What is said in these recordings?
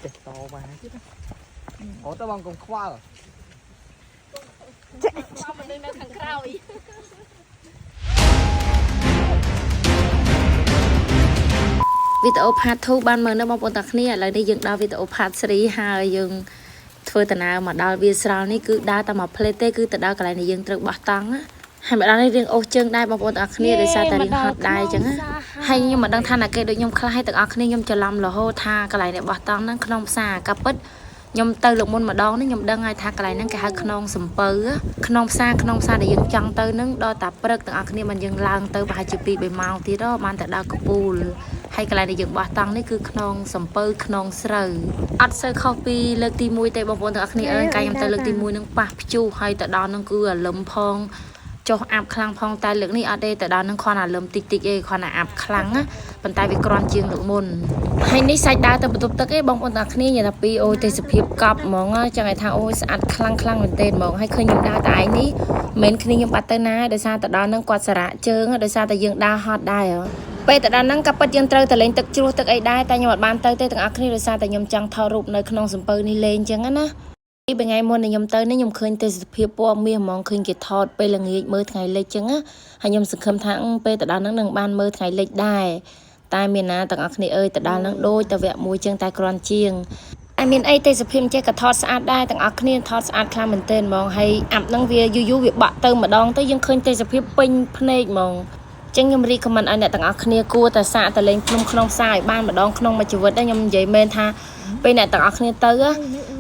ចេះតវ៉ាទៀតអូតើបងកុំខ្វល់ មកមនុស្សនៅខាងក្រោយ វីដេអូ part 2បានមើលនៅបងប្អូនទាំងគ្នាឥឡូវនេះយើងដល់វីដេអូ part 3ហើយយើងធ្វើដំណើរមកដល់វាលស្រល់នេះគឺដើរតែមួយផ្លេតទេគឺទៅដល់កន្លែងដែលយើងត្រូវបោះតង់ណាហើយមកដល់នេះរៀងអូសជើងដែរបងប្អូនទាំងអស់គ្នាដោយសារតែរៀងហត់ដែរអញ្ចឹងណាហើយខ្ញុំមិនដឹងថាណាគេដូចខ្ញុំខ្លះហើយទាំងអស់គ្នាខ្ញុំច្រឡំរហូតថាកន្លែងដែលបោះតង់ហ្នឹងក្នុងផ្សារកាពិតខ្ញុំទៅលើកមុនម្ដងនេះខ្ញុំដឹងហើយថាកន្លែងហ្នឹងគេហៅខ្នងសំពៅខ្នងផ្សារខ្នងផ្សារដែលយើងចង់ទៅហ្នឹងដល់តែព្រឹកទាំងអស់គ្នាបានយើងឡើងទៅប្រហែលជា2 3ម៉ោងទៀតហ៎បានទៅដល់កពូល ហើយកន្លែងដែលយើងបោះតង់នេះគឺខ្នងសំពៅខ្នងស្រូវអត់សូវខុសពីលើកទី1ទេបងប្អូនទាំងអស់គ្នាអើយកាយខ្ញុំទៅលើកទី1នឹងប៉ះព្យុះហើយទៅដល់នឹងគឺអាលឹមផងចុះអាប់ខ្លាំងផងតែលើកនេះអត់ទេទៅដល់នឹងគ្រាន់អាលឹមតិចតិចឯងគ្រាន់តែអាប់ខ្លាំងណាប៉ុន្តែវាគ្រាន់ជាងលើកមុនហើយនេះសាច់ដើរទៅបន្ទប់ទឹកឯងបងប្អូនទាំងអស់គ្នានិយាយថាពីអូយទេសភាពកប់ហ្មងចង់ឲ្យថាអូយស្អាតខ្លាំងខ្លាំងមែនទែនហ្មងហើយឃើញខ្ញុំដើរតែឯងនេះមិនមែនគ្នាខ្ញុំបាត់ទៅណាដោយសារទៅដល់នឹងគាត់សារៈជើងដោយសារតែយើងដើរហត់ដែរ ពេលទៅដល់ហ្នឹងក៏ពិតយើងត្រូវទៅលេងទឹកជ្រោះទឹកអីដែរតែខ្ញុំអត់បានទៅទេទាំងអស់គ្នាដោយសារតែខ្ញុំចង់ថតរូបនៅក្នុងសំពៅនេះលេងអញ្ចឹងណាពីថ្ងៃមុនដែលខ្ញុំទៅនេះខ្ញុំឃើញទេសភាពពណ៌មាសហ្មងឃើញគេថតពេលល្ងាចមើលថ្ងៃលិចអញ្ចឹងណាហើយខ្ញុំសង្ឃឹមថាពេលទៅដល់ហ្នឹងនឹងបានមើលថ្ងៃលិចដែរតែមានណាទាំងអស់គ្នាអើយទៅដល់ហ្នឹងដូចតែវគ្គមួយចឹងតែគ្រាន់ជាងតែមានអីទេសភាពចេះក៏ថតស្អាតដែរទាំងអស់គ្នាថតស្អាតខ្លាំងមែនទែនហ្មងហើយអាប់ហ្នឹងវាយូរយូរវាបាក់ទៅម្ដងទៅយើងឃើញទេសភាពពេញភ្នែកហ្មង ចឹងខ្ញុំ recommend ឲ្យអ្នកទាំងអស់គ្នាគួរតែសាកទៅលេងភ្នំក្នុងផ្សារឲ្យបានម្ដងក្នុងមួយជីវិតដែរខ្ញុំនិយាយមែនថាពេលអ្នកទាំងអស់គ្នាទៅ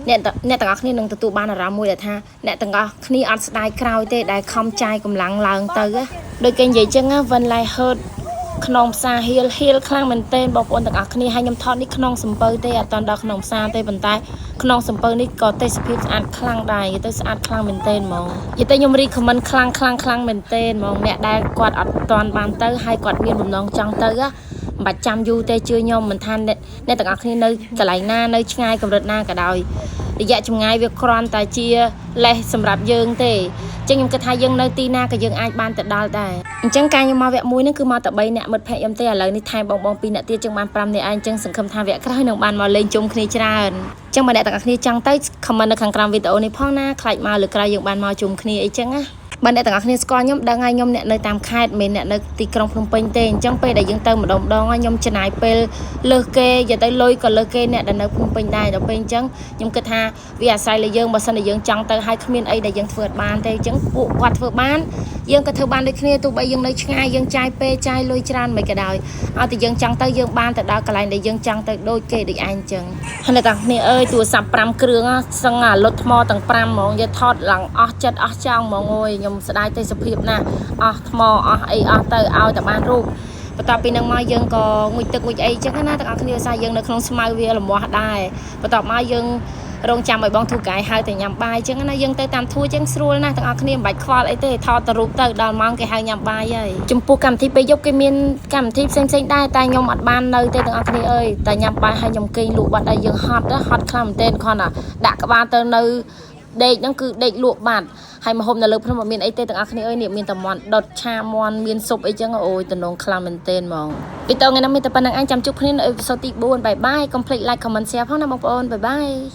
អ្នកអ្នកទាំងអស់គ្នានឹងទទួលបានអារម្មណ៍មួយដែលថាអ្នកទាំងអស់គ្នាអត់ស្ដាយក្រោយទេដែលខំចាយកម្លាំងឡើងទៅដូចគេនិយាយចឹងណា when life hurt ក្នុងផ្សារហៀលហៀលខ្លាំងមែនទែនបងប្អូនទាំងអស់គ្នាហើយខ្ញុំថតនេះក្នុងសំពៅទេអត់តដល់ក្នុងផ្សារទេប៉ុន្តែក្នុងសំពៅនេះក៏ទេសភាពស្អាតខ្លាំងដែរនិយាយទៅស្អាតខ្លាំងមែនទែនហ្មងនិយាយទៅខ្ញុំ recommend ខ្លាំងខ្លាំងខ្លាំងមែនទែនហ្មងអ្នកដែលគាត់អត់តាន់បានទៅហើយគាត់មានបំណងចង់ទៅណាមិនបាច់ចាំយូរទេជឿខ្ញុំមិនថាអ្នកអ្នកទាំងអស់គ្នានៅកន្លែងណានៅឆ្ងាយកម្រិតណាក៏ដោយរយៈចម្ងាយវាគ្រាន់តែជាលេសសម្រាប់យើងទេចឹងខ្ញុំគិតថាយើងនៅទីណាក៏យើងអាចបានទៅដល់ដែរអញ្ចឹងការខ្ញុំមកវគ្គមួយហ្នឹងគឺមកតែ3នាក់មិត្តភក្តិខ្ញុំទេឥឡូវនេះថែមបងបង2នាក់ទៀតចឹងបាន5នាក់ឯងចឹងសង្ឃឹមថាវគ្គក្រោយនឹងបានមកលេងជុំគ្នាច្រើនចឹងបើអ្នកទាំងអស់គ្នាចង់ទៅ comment នៅខាងក្រោមវីដេអូនេះផងណាខ្លាចមកលើក្រោយយើងបានមកជុំគ្នាអីចឹងណាបើអ្នកទាំងអស់គ្នាស្គាល់ខ្ញុំដឹងហើយខ្ញុំអ្នកនៅតាមខេត្តមិនមែនអ្នកនៅទីក្រុងភ្នំពេញទេអញ្ចឹងពេលដែលយើងទៅម្ដងម្ដងខ្ញុំចំណាយពេលលើសគេនិយាយទៅលុយក៏លើសគេអ្នកដែលនៅភ្នំពេញដែរដល់ពេលអញ្ចឹងខ្ញុំគិតថាវាអាស្រ័យលើយើងបើសិនជាយើងចង់ទៅហើយគ្មានអីដែលយើងធ្វើអត់បានទេអញ្ចឹងពួកគាត់ធ្វើបានយើងក៏ធ្វើបានដូចគ្នាទោះបីយើងនៅឆ្ងាយយើងចាយពេលចាយលុយច្រើនមិនក៏ដោយឲ្យតែយើងចង់ទៅយើងបានទៅដល់កន្លែងដែលយើងចង់ទៅដូចគេដូចឯងអញ្ចឹងហើយអ្នកទាំងគ្នាអើយទូរស័ព្ទ5គ្រឿងសឹងអាលុតថ្មទាំង5ហ្មងយកថតឡើងអស់ចិត្តអស់ចង់ហ្មងអូយខ្ញុំស្ដាយទេសភាពណាស់អស់ថ្មអស់អីអស់ទៅឲ្យតែបានរូបបន្ទាប់ពីនឹងមកយើងក៏ងូតទឹកងូតអីចឹងណាទាំងអស់គ្នាសារយើងនៅក្នុងស្មៅវាលមាស់ដែរបន្ទាប់មកយើងរងចាំឲ្យបងធូកាយហៅទៅញ៉ាំបាយចឹងណាយើងទៅតាមធួចឹងស្រួលណាស់ទាំងអស់គ្នាមិនបាច់ខ្វល់អីទេថតទៅរូបទៅដល់ម៉ោងគេហៅញ៉ាំបាយហើយចំពោះកម្មវិធីពេលយប់គេមានកម្មវិធីផ្សេងផ្សេងដែរតែខ្ញុំអត់បាននៅទេទាំងអស់គ្នាអើយតែញ៉ាំបាយហើយខ្ញុំគេងលក់បាត់ហើយយើងហត់ហត់ខ្លាំងមែនទែនគ្រាន់តែដាក់ក្បាលទៅនៅដេកហ្នឹងគឺដេកលក់បាត់ហើយមកហូបនៅលើភ្នំអត់មានអីទេទាំងអស់គ្នាអើយនេះមានតែមាន់ដុតឆាមាន់មានស៊ុបអីចឹងអូយតំណងខ្លាំងមែនទែនហ្មងវីដេអូថ្ងៃនេះមានតែប៉ុណ្្នឹងឯងចាំជួបគ្នានៅepisode ទី4 bye bye កុំភ្លេច like comment share ផងណាបងប្អូន bye bye.